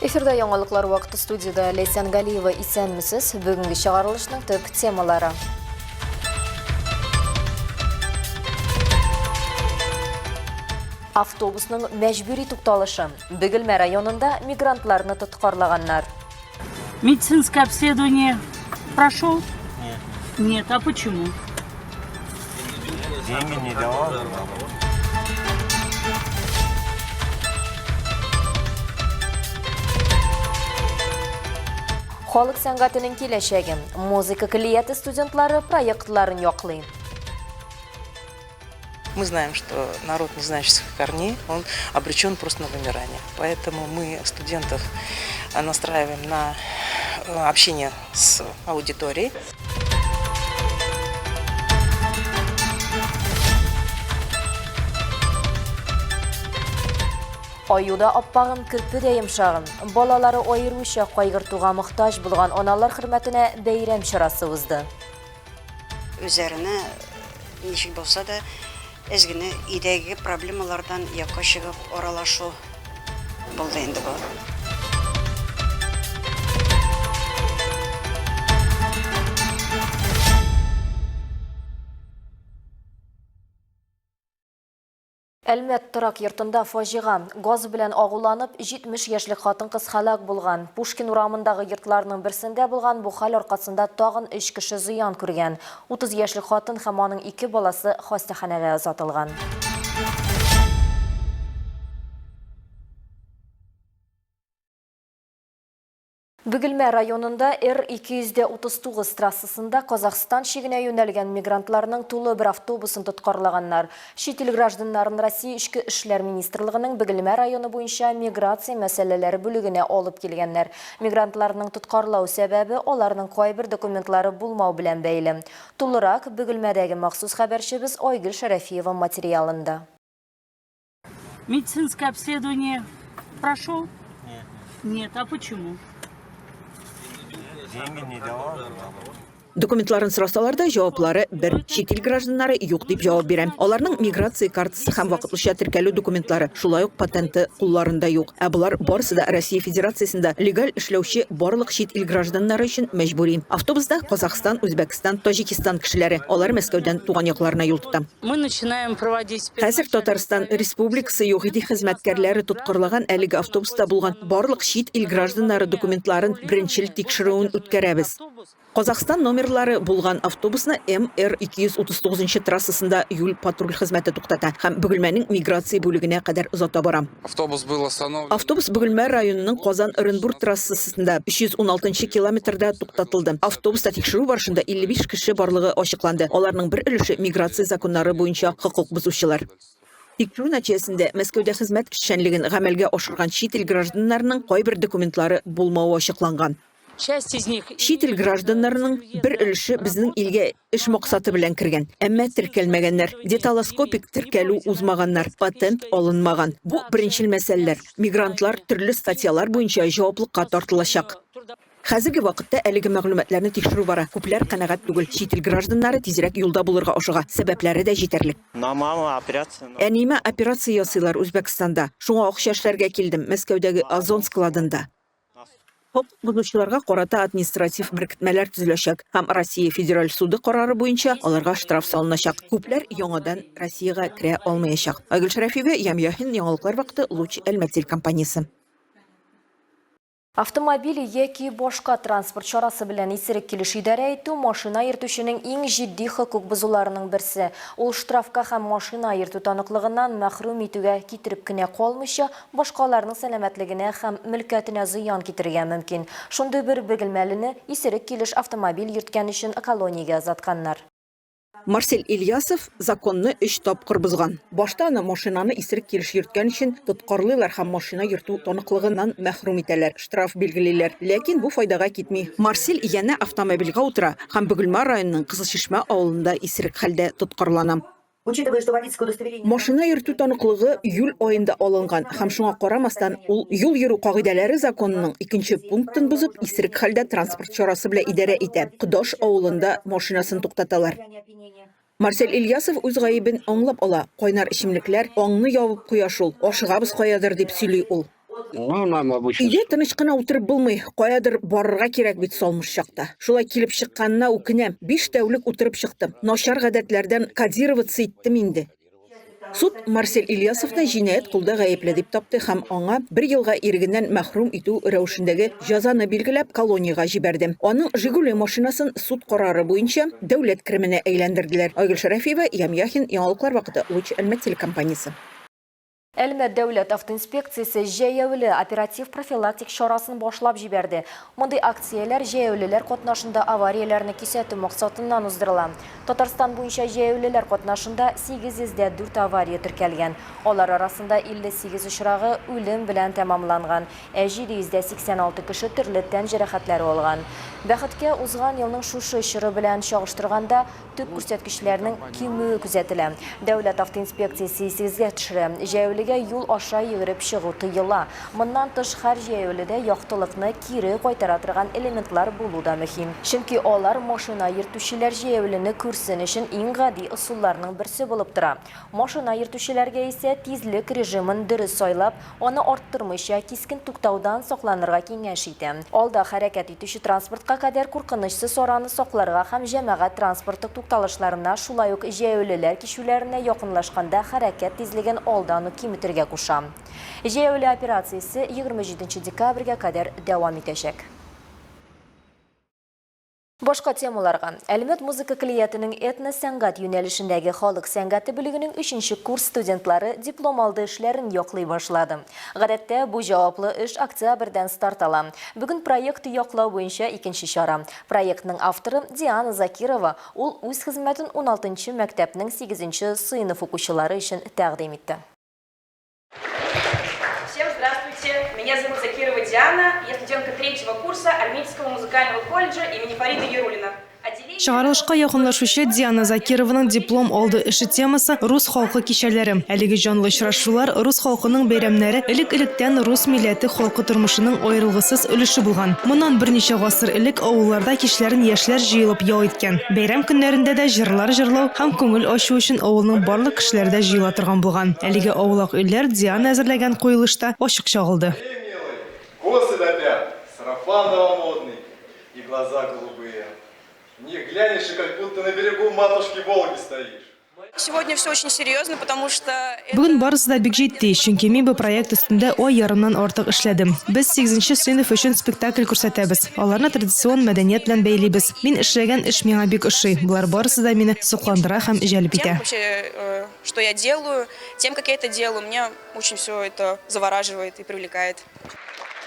Эфирда яңалыклар вакыты студиядә Ләйсән Галиева исәнмесез. Бүгенге чыгарылышның төп темалары. Автобусның мәҗбүри тукталышы. Бөгелмә районында мигрантларны тоткарлаганнар. Медицинское обследование прошел? Нет. Нет, а почему? Деньги не давал. Халык сәнгатенең киләчәге. Музыка көллияте студентлары проектларын яклый. Мы знаем, что народ, не знающий своих корней, он обречен просто на вымирание. Поэтому мы студентов настраиваем на общение с аудиторией. Аю да аппагым, керпе дә йомшагым. Балалары аеруча кайгыртуга мохтаҗ булган аналар хөрмәтенә бәйрәм чарасы узды. Үзләренә ничек булса да әз генә өйдәге проблемалардан якка чыгып аралашу булды инде бу. Әлмәт торак йортында фаҗига. Газ белән агуланып, 70 яшьлек хатын-кыз һәлак булган. Пушкин урамындагы йортларның берсендә булган бу хәл аркасында тагын өч кеше зыян күргән. 30 яшьлек хатын һәм аның ике баласы хастаханәгә озатылган. Бөгелмә районында Р-239 трассасында Казахстан чигенә юнәлгән мигрантларның тулы бер автобусын тоткарлаганнар. Чит ил гражданнарын Россия Эчке эшләр министрлыгының Бөгелмә районы буенча миграция мәсьәләләре бүлегенә алып килгәннәр. Мигрантларның тоткарлау сәбәбе аларның кайбер документлары булмау белән бәйле. Тулырак, Бөгелмәдәге махсус хәбәрчебез Айгөл Шәрәфиева материалында. Медицинское обследование прошел? Нет. Нет, а почему? Деньги не давал. Документларын сорасалар да, җаваплары бер. Чит ил гражданнары юк дип җавап бирә. Аларның миграция картасы һәм вакытлыча теркәлү документлары, шулай ук патенты кулларында юк. Ә болар барысы да Россия Федерациясендә легаль эшләүче барлык чит ил гражданнары өчен мәҗбүри. Автобуста Казахстан, Үзбәкстан, Таҗикистан кешеләре. Алар Мәскәүдән туган якларына юл тота. Мы начинаем проводить Хәзер Татарстан Республикасы ЮХИДИ хезмәткәрләре тоткарлаган әлеге автобуста булган барлык чит ил гражданнары документларын беренчел тикшерүен үткәрәбез. Казахстан номерлары булган автобусны МР 239 нчы трассасында юл-патруль хезмәте туктата һәм Бөгелмәнең миграция бүлегенә кадәр озата бара. Автобус был остановлен. Автобус Бөгелмә районының Казан-Ырынбур трассасында 316 нчы километрда туктатылды. Автобуста тикшерү барышында 55 кеше барлыгы ачыкланды. Аларның бер өлеше миграция законнары буенча хокук бозучылар. Тикшерү нәтиҗәсендә Мәскәүдә хезмәт эшчәнлеген гамәлгә ашырган чит ил гражданнарының кайбер документлары булмавы ачыкланган. Часть из них. Чит ил гражданнарының бер өлеше безнең илгә эш максаты белән кергән, әмма теркәлмәгәннәр, деталоскопик теркәлү узмаганнар, патент алынмаган. Бу беренчел мәсьәләләр. Мигрантлар төрле статьялар буенча җаваплыкка тартылачак. Хәзерге вакытта әлеге мәгълүматларны тикшерү бара. Күпләр канәгать түгел. Чит ил гражданнары тизрәк юлда булырга ашыга. Сәбәпләре дә җитәрлек. На маму операция. Әниемә операция ясыйлар Үзбәкстанда. Шуңа акча эшләргә килдем, Мәскәүдәге Озон складында. Хокук бозучыларга карата административ беркетмәләр төзеләчәк һәм Россия Федераль суды карары буенча аларга штраф салыначак. Күпләр яңадан Россиягә керә алмаячак. Айгөл Шәрәфиева, Ям Яхин, Яңалыклар вакыты, Луч, Әлмәт телекомпаниясе. Автомобиль яки башка транспорт чарасы белән исерек килеш идарә итү, машина йөртүченең иң җитди хокук бозуларының берсе. Ул штрафка һәм машина йөртү таныклыгыннан мәхрүм итүгә китереп кенә калмыйча, башкаларның сәламәтлегенә һәм мөлкәтенә зыян китерергә мөмкин. Шундый бер бөгелмәлене исерек килеш автомобиль йөрткән өчен колониягә озатканнар. Марсель Ильясов законны өч тапкыр бозган. Башта аны машинаны исерек килеш йөрткән өчен тоткарлыйлар һәм машина йөртү таныклыгыннан мәхрүм итәләр, штраф билгелиләр. Ләкин бу файдага китми. Марсель янә автомобильгә утыра һәм Бөгелмә районының Кызыл Чишмә авылында исерек хәлдә тоткарлана. Машина йөртү таныклыгы июль аенда алынган һәм шуңа карамастан, ул юл йөрү кагыйдәләре законының икенче пунктын бозып, исерек хәлдә транспорт чарасы белән идарә итә. Кодаш авылында машинасын туктаталар. Марсель Ильясов үз гаебен аңлап ала. Кайнар эчемлекләр аңны ябып куя шул, ашыгабыз каядыр, дип сөйли ул. Ну, нам обычно. Өйдә тыныч кына утырып булмый, каядыр барырга кирәк бит салмыш чакта. Шулай килеп чыкканына үкенәм. Биш тәүлек утырып чыктым. Начар гадәтләрдән кодироваться иттем инде. Суд Марсель Ильясовны җинаять кылуда гаепле дип тапты һәм аңа бер елга ирегеннән мәхрүм итү рәвешендәге җәзаны билгеләп, колониягә җибәрде. Аның Жигули машинасын суд карары буенча дәүләт кеременә әйләндерделәр. Айгөл Шәрәфиева, Ям Яхин, Яңалыклар вакыты, Луч Әлмәт телекомпаниясе. Әлмәт дәүләт автоинспекциясе җәяүле оператив-профилактик чарасын башлап җибәрде. Мондый акцияләр җәяүлеләр катнашында аварияләрне кисәтү максатыннан уздырыла. Татарстан буенча җәяүлеләр катнашында 804 авария теркәлгән. Алар арасында 58 очрагы үлем белән тәмамланган, ә 786 кеше төрле тән җәрәхәтләре алган. Бәхеткә, узган елның шушы чоры белән чагыштырганда, Төп күрсәткечләрнең кимүе күзәтелә. Дәүләт автоинспекциясе исегезгә төшерә, җәяүлегә юл аша йөгереп чыгу тыела. Моннан тыш, һәр җәяүледә яктылыкны кире кайтара торган элементлар булу да мөһим. Чөнки алар машина йөртүчеләр җәяүлене күрсен өчен иң гади ысулларның берсе булып тора. Машина йөртүчеләргә исә тизлек режимын дөрес сайлап, аны арттырмыйча, кискен туктаудан сакланырга киңәш итә. Алда хәрәкәт итүче транспортка кадәр куркынычсыз араны сакларга һәм җәмәгать транспорты тукталышларына, шулай ук җәяүлеләр кичүләренә якынлашканда хәрәкәт тизлеген алдан ук киметергә куша. Җәяүле операциясе 27 декабрьгә кадәр дәвам итәчәк. Башка темаларга. Әлмәт музыка көллиятенең этно-сәнгать юнәлешендәге халык сәнгате бүлегенең өченче курс студентлары диплом алды эшләрен яклый башлады. Гадәттә, бу җаваплы эш октябрьдән старт ала. Бүген проект яклау буенча икенче чара. Проектның авторы Диана Закирова, ул үз хезмәтен уналтынчы мәктәпнең сигезенче сыйныф укучылары өчен тәкъдим итте. Всем здравствуйте! Меня зовут Закирова Диана, я студентка третьего курса Альметьевского музыкального колледжа имени Фарида Яруллина. Чыгарылышка якынлашучы Диана Закированың диплом алды эше темасы рус халкы кичәләре. Әлеге җанлы очрашулар рус халкының бәйрәмнәре элек-электән рус милләте халкы тормышының аерылгысыз өлеше булган. Моннан берничә гасыр элек авылларда кичләрен яшьләр җыелып ял иткән. Бәйрәм көннәрендә дә җырлар җырлау һәм күңел ачу өчен авылның барлык кешеләре дә җыела торган булган. Әлеге аулак өйләр Диана әзерләгән куелышта ачык чагылды. Эй, милый, косы до пят, сарафан новомодный и глаза голубые. В них глянешь и как будто на берегу матушки Волги стоишь. Сегодня все очень серьезно, потому что Бүген барысы да бик җитди, чөнки мин бу проект өстендә ай ярымнан артык эшләдем. Без сигезенче сыйныф өчен спектакль күрсәтәбез. Аларны традицион мәдәният белән бәйлибез. Мин эшләгән эш миңа бик ошый. Болар барысы да мине сокландыра һәм җәлеп итә. Тем вообще, э, что я делаю, тем, как я это делаю, меня очень все это завораживает и привлекает.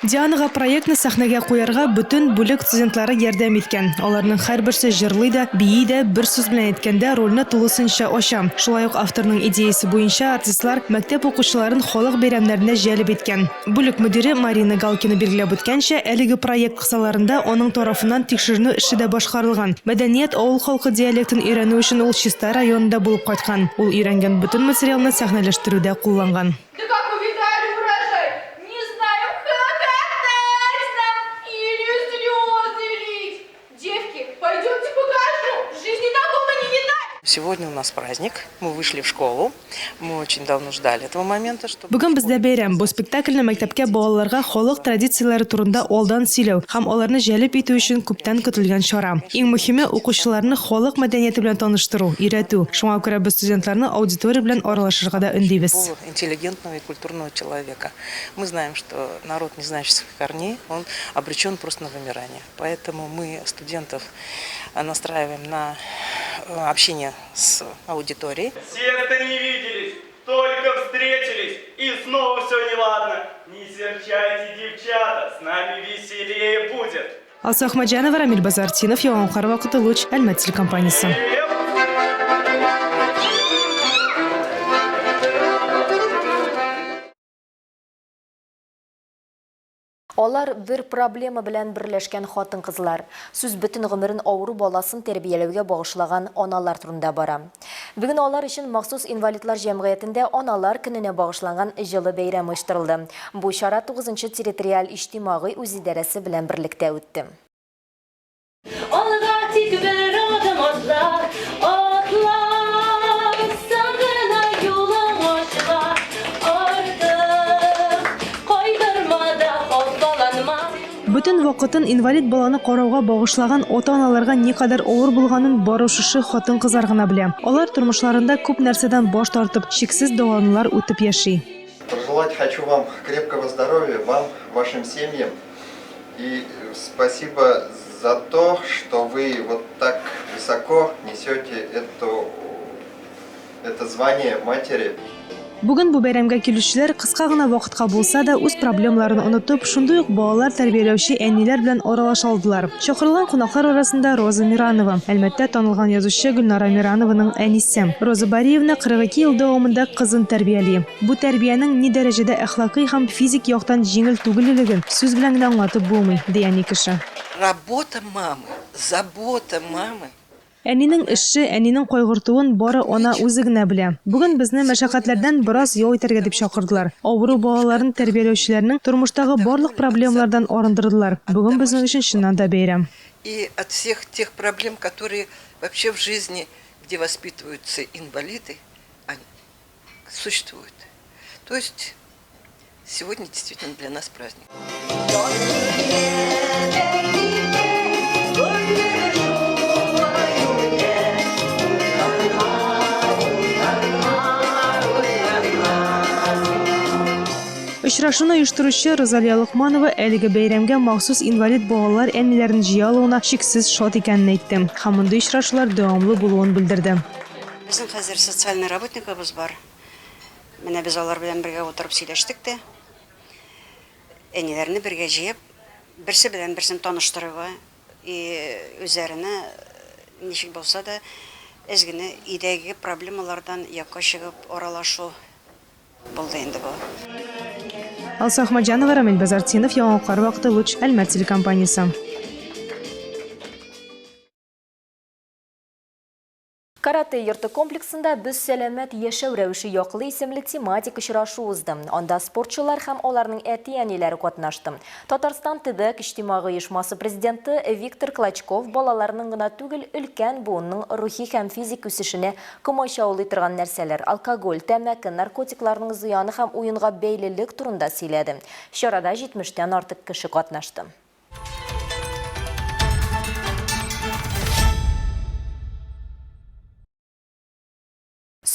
Дианага проектны сәхнәгә куярга бөтен бүлек студентлары ярдәм иткән. Аларның һәрберсе җырлый да, бии дә, бер сүз белән әйткәндә, рольне тулысынча ача. Шулай ук авторның идеясе буенча артистлар мәктәп укучыларын халык бәйрәмнәренә җәлеп иткән. Бүлек мөдире Марина Галкина билгеләп үткәнчә, әлеге проект кысаларында аның тарафыннан тикшеренү эше дә башкарылган. Мәдәният авыл халкы диалектын өйрәнү өчен ул Чистай районында булып кайткан. Ул өйрәнгән бөтен материалны сәхнәләштерүдә кулланган. Да как увидали урожай, не знаем, хохотать нам или слезы лить. Девки, пойдемте покажу, в жизни такого не видать. Сегодня у нас праздник, мы вышли в школу, мы очень давно ждали этого момента, чтобы... Бүген бездә бәйрәм. Бу спектакльне мәктәпкә балаларга халык традицияләре турында алдан сөйләү һәм аларны җәлеп итү өчен күптән көтелгән чара. Иң мөһиме, укучыларны халык мәдәнияте белән таныштыру, өйрәтү. Шуңа күрә без студентларны аудитория белән аралашырга да өндибез. Интеллигентного и культурного человека. Мы знаем, что народ, не знающий своих корней, он обречен просто на вымирание. Поэтому мы студентов настраиваем на э, общение с аудиторией. Сестры не виделись, только встретились, и снова все неладно. Не серчайте, девчата, с нами веселее будет. Алсу Әхмәтҗанова, Рамил Базартинов, Яңалыклар вакыты, Луч, Әлмәт телекомпаниясе. Алар бер проблема белән берләшкән хатын-кызлар. Сүз бөтен гомерен авыру баласын тәрбияләүгә багышлаган аналар турында бара. Бүген алар өчен махсус инвалидлар җәмгыятендә Аналар көненә багышланган җылы бәйрәм оештырылды. Бу чара тугызынчы территориаль иҗтимагый үзидарәсе белән берлектә үтте. Алга тик бер адым атла, атласаң гына юлың ачыла, артык кайгырма. Бөтен вакытын инвалид баланы карауга багышлаган ата-аналарга никадәр авыр булганын бары шушы хатын-кызлар гына белә. Алар тормышларында күп нәрсәдән баш тартып, чиксез дәваланулар үтеп яши. Пожелать хочу вам крепкого здоровья, вам, вашим семьям. И спасибо за то, что вы вот так высоко несете эту, это звание матери. Бүген бу бәйрәмгә килүчеләр кыска гына вакытка булса да үз проблемаларын онытып, шундый ук балалар тәрбияләүче әниләр белән аралаша алдылар. Чакырылган кунаклар арасында Роза Миранова, Әлмәттә танылган язучы Гөлнара Миранованың әнисе. Роза Бариевна 42 ел дәвамында кызын тәрбияли. Бу тәрбиянең ни дәрәҗәдә әхлакый һәм физик яктан җиңел түгеллелеген сүз белән генә аңлатып булмый, ди әни кеше. Работа мамы, забота мамы. Әнинең эше, әнинең кайгыртуын бары ана үзе генә белә. Бүген безне мәшәкатьләрдән бераз ял итәргә дип чакырдылар. Авыру балаларын тәрбияләүчеләрнең тормыштагы барлык проблемалардан арындырдылар. Бүген безнең өчен чыннан да бәйрәм. И от всех тех проблем, которые вообще в жизни, где воспитываются инвалиды, они существуют. То есть сегодня действительно для нас праздник. Очрашуны оештыручы Розалия Локманова әлеге бәйрәмгә махсус инвалид балалар әниләрен җыя алуына чиксез шат икәнен әйтте һәм мондый очрашулар дәвамлы булуын белдерде. Безнең хәзер социальный работникыбыз бар. Менә без алар белән бергә утырып сөйләштек тә, әниләрне бергә җыеп, берсе белән берсен таныштырырга и үзләренә ничек булса да әз генә өйдәге проблемалардан якка чыгып аралашу булды инде бу. Алсу Әхмәтҗанова, Рамил Базартдинов, Яңалыклар вакыты, Луч, Әлмәт телекомпаниясе. Каратэ йорты комплексында Без сәламәт яшәү рәвеше яклы исемле тематик очрашу узды. Анда спортчылар һәм аларның әти-әниләре катнашты. Татарстан төбәк иҗтимагый оешмасы президенты Виктор Клочков балаларның гына түгел, өлкән буынның рухи һәм физик үсешенә комачаулый торган нәрсәләр, алкоголь, тәмәке, наркотикларның зыяны һәм уенга бәйлелек турында сөйләде. Чарада 70 тән артык кеше катнашты.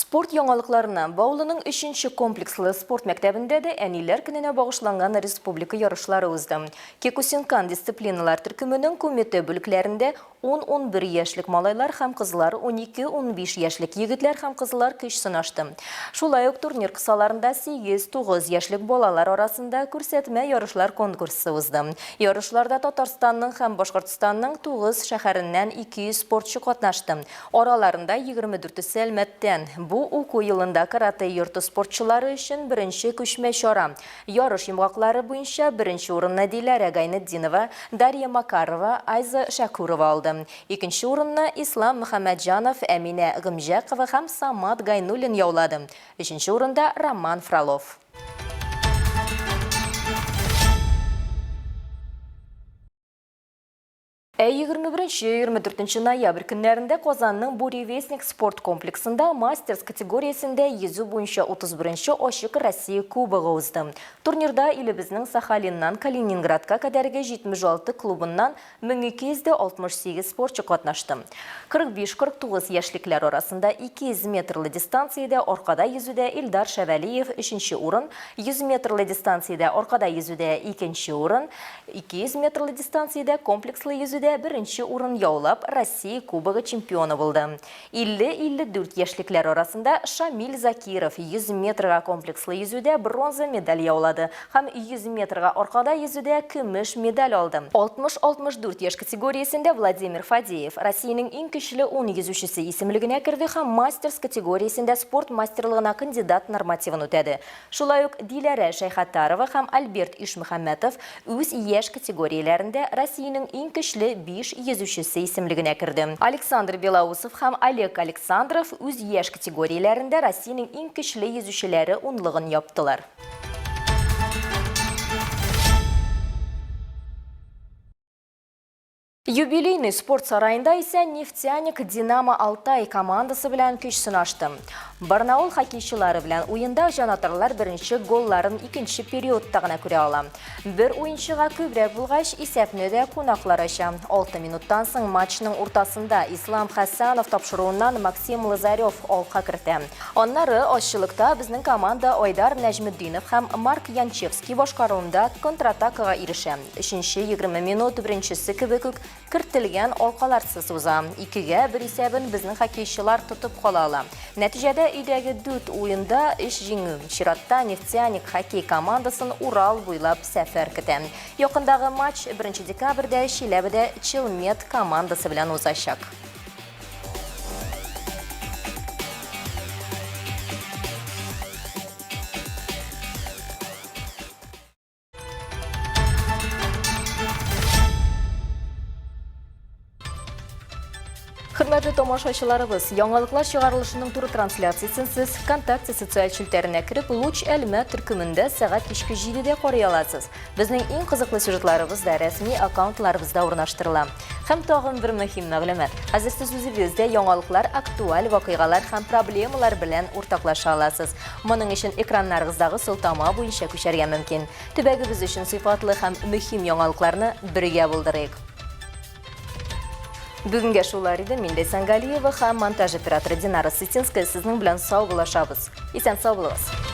Спорт яңалыкларына Баулының өченче комплекслы спорт мәктәбендә дә әниләр көненә багышланган республика ярышлары узды. Кекусинкан дисциплиналар төркеменең кумите бүлекләрендә 10-11 яшьлек малайлар һәм кызлар, 12-15 яшьлек егетләр һәм кызлар көч сынашты. Шулай ук турнир кысаларында 8-9 яшьлек балалар арасында күрсәтмә ярышлар конкурсы узды. Ярышларда Татарстанның һәм Башкортстанның 9 шәһәреннән 200 спортчы катнашты. Араларында 24-се Әлмәттән. Бу уку елында каратэ йорты спортчылары өчен беренче күчмә чара. Ярыш йомгаклары буенча беренче урынны Диләрә Гайнетдинова, Дарья Макарова, Айза Шәкүрова алды. Икенче урынны Ислам Мөхәммәтҗанов, Әминә Гөмҗәкова һәм Самат Гайнуллин яулады. Өченче урында, Роман Фролов. Ә 21-24 ноябрь көннәрендә Казанның Буревестник спорт комплексында мастерс категориясендә йөзү буенча 31 нче Ачык Россия Кубогы узды. Турнирда илебезнең Сахалиннан Калининградка кадәрге 76 клубыннан 1268 спортчы катнашты. 45-49 яшьлекләр арасында 200 метрлы дистанциядә аркада йөзүдә Илдар Шәвәлиев өченче урын, 100 метрлы дистанциядә аркада йөзүдә икенче урын, 200 метрлы дистанциядә комплекслы йөзүдә беренче урын яулап, Россия Кубогы чемпионы булды. 50-54 яшьлекләр арасында Шамил Закиров 100 метрга комплекслы йөзүдә бронза медаль яулады һәм 100 метрга аркада йөзүдә көмеш медаль алды. 60-64 яшь категориясендә Владимир Фадеев Россиянең иң көчле ун йөзүчесе исемлегенә керде һәм мастерс категориясендә спорт мастерлыгына кандидат нормативын үтәде. Шулай ук Диләрә Шәйхаттарова һәм Альберт Ишмөхәммәтов үз яшь категорияләрендә Россиянең иң көчле биш йөзүчесе исемлегенә керде. Александр Белоусов һәм Олег Александров үз яшь категорияләрендә Россиянең иң көчле йөзүчеләре унлыгын яптылар. Юбилейный спорт сараенда исә Нефтяник Динамо Алтай командасы белән көч сынашты. Барнаул хоккейчылары белән уенда җанатарлар беренче голларын икенче периодта гына күрә ала. Бер уенчыга күбрәк булгач, исәпне дә кунаклар ача. 6 минуттан соң матчның уртасында Ислам Хәсәнов тапшыруыннан Максим Лазарев алка кертә. Аннары азчылыкта безнең команда Айдар Нәҗметдинов һәм Марк Янчевский башкаруында контратакага ирешә. Өченче 20 минут беренчесе кебек үк кертелгән алкаларсыз уза. Икегә бер исәбен безнең хоккейчылар тотып кала ала. Нәтиҗәдә өйдәге дүрт уенда өч җиңү. Чиратта Нефтяник хоккей командасын Урал буйлап сәфәр көтә. Якындагы матч 1 декабрьдә Чиләбедә Челмет командасы белән узачак. Хөрмәтле тамашачыларыбыз, яңалыклар чыгарылышының туры трансляциясен сез ВКонтакте социаль челтәренә кереп, Луч Әлмә төркемендә сәгать кичке 7-дә карый аласыз. Безнең иң кызыклы сюжетларыбыз да рәсми аккаунтларыбызда урнаштырыла. Һәм тагын бер мөһим мәгълүмат. Хәзер сез үзегез дә яңалыклар, актуаль вакыйгалар һәм проблемалар белән уртаклаша аласыз. Моның өчен экраннарыгыздагы сылтама буенча күчәргә мөмкин. Төбәгебез өчен сыйфатлы һәм мөһим яңалыкларны бергә булдырыйк. Бүгенгә шулар иде. Мин Ләйсән Галиева һәм монтаж операторы Динара Сытинская сезнең белән саубуллашабыз. Исән сау булыгыз.